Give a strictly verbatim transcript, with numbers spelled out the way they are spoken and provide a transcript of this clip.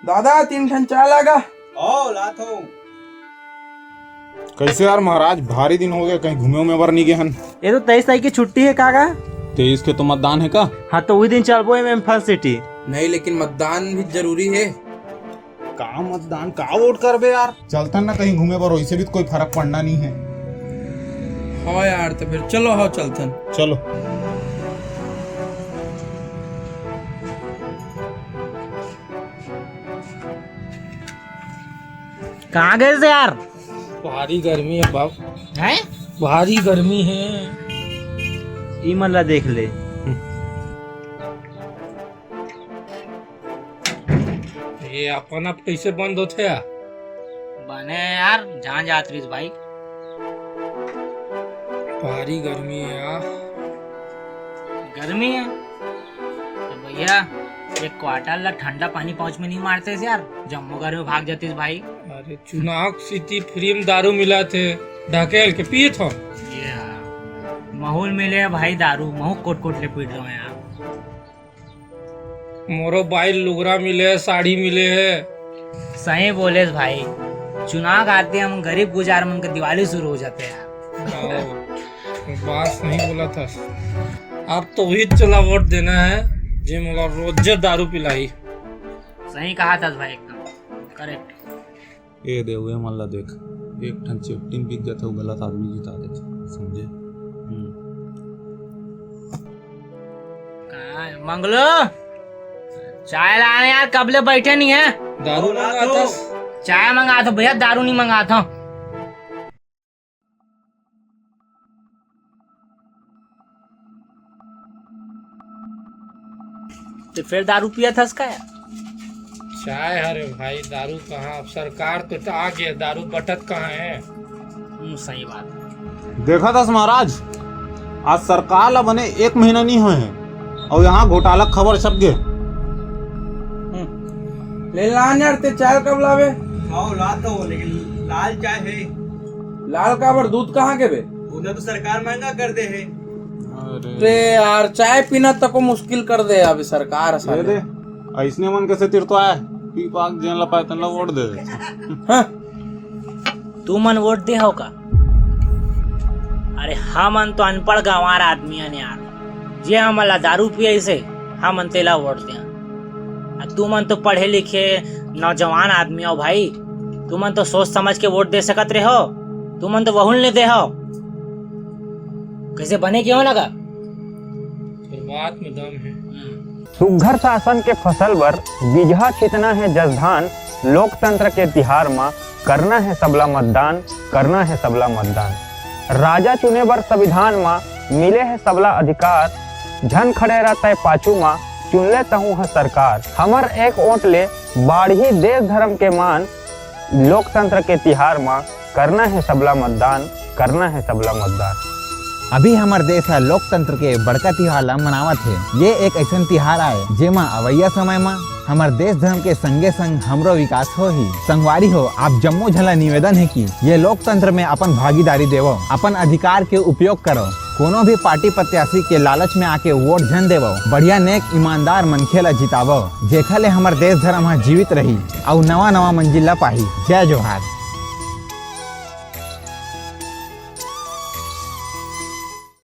दादा, तीन ठन चाय लागा। ओ, लात हो। कैसे यार महाराज, भारी दिन हो गए, कहीं घूमे उमे बर नहीं गए हन? ये तो तेईस तारीख की छुट्टी है काका। तेईस के तो मतदान है का? हाँ, तो वही दिन चलबो एम इम्फाल सिटी। नहीं, लेकिन मतदान भी जरूरी है। का मतदान, का वोट करबे यार? चलथन ना कहीं घूमे बर, वैसे भी तो कोई फर्क पड़ना नहीं है। हाँ यार, तो फिर चलो, हाँ चलथन। चलो। कहाँ गए थे यार? भारी गर्मी है बाप। हैं? भारी गर्मी है। ई मन ला देख ले। ये अपन आप कैसे बंद होथे यार? बने यार, जहाँ जात रहिस भाई। भारी गर्मी है यार। गर्मी है? तो भैया, एक क्वार्टर ला ठंडा पानी पाउच में नहीं मारते यार, जम्मो गर्मी भाग जातीस भाई। अरे, चुनाव सीटी फ्री में दारू मिला थे, ढकेल के पिए थो। ये हाँ। महूल मिले है भाई दारू, महू कोट कोट ले पीट लो यार। मोरो बाई लुगरा मिले है, साड़ी मिले है। सही बोलेस भाई, चुनाव आते हम गरीब गुजार मन के दिवाली शुरू हो जाते हैं। हाँ, बात सही बोला था। आप तो वही चला वोट देना है जे मोला रोजे दारू पिलाई। सही कहा था भाई, एकदम करेक्ट। ए दे, उहे मन ला देख, एक ठन चेपटी म बिक जाथे, वो गलत आदमी जिता देथे, समझे? हम्म। का, मंगलो, चाय ला यार, कब ले बैठे नहीं है? दारू मंगाथस? चाय मंगाथो भैया, दारू नहीं मंगाथो। ते फिर दारू पिया थस का यार? चाय हरे भाई, दारू कहाँ? अब सरकार तो आ गया, दारू बटत कहाँ है? हम्म, सही बात। देखा थस महाराज, आज सरकार ला बने एक महीना नहीं होए है, अउ यहाँ घोटाला खबर छप गए। हम्म। ले लान यार, ते चाय कब लावे? खाओ, ला तो, लेकिन लाल चाय है। लाल काबर, दूध कहाँ के बे? दूध तो सरकार महंगा कर दे है। अरे। ते यार, चाय पीना तको मुश्किल कर दे अभी सरकार ये साले। दे, ऐसने मन के सेती तो आय, पी पाक जेन ला पाए तेन ला वोट दे दे। हाँ। तू मन वोट दे हो का? अरे हमन तो अनपढ़ गंवार आदमी हन यार, जे हमन ला दारू पियाइसे हमन तेला वोट देन। आ तू मन तो पढ़े लिखे नौजवान आदमी हो भाई, तू मन तो सोच समझ के वोट दे सकत रहे हो, तू मन तो वहुल नहीं दे हो। कैसे बने क्यों लगा? शुरुआत में दम है। सुघर शासन के फसल बर बिजहा छितना हे जसधान, लोकतंत्र के तिहार म करना हे सबला मतदान, करना हे सबला मतदान। राजा चुने बर संविधान म मिले हे सबला अधिकार, झन खड़े रह तय पाछू म चुन ले तहूं ह सरकार। हमर एक वोट ले बाढ़ही देश धर्म के मान, लोकतंत्र के तिहार म करना हे सबला मतदान, करना हे सबला मतदान। अभी हमर देश ह लोकतंत्र के बड़का तिहार ला मनावत हे। ये एक ऐसन तिहार आय, जेमा अवइया समय म हमर देश धर्म के संगे संग हमरो विकास होही। संगवारी हो, आप जम्मो झन ला निवेदन हे कि ये लोकतंत्र में अपन भागीदारी देवो, अपन अधिकार के उपयोग करो। कोनो भी पार्टी प्रत्याशी के लालच में आके वोट झन देवो, बढ़िया नेक ईमानदार मनखे ला जितावो, जेखर ले हमर देश धर्म ह जीवित रही अउ नवा नवा मंजिल ला पाही। जय जोहार।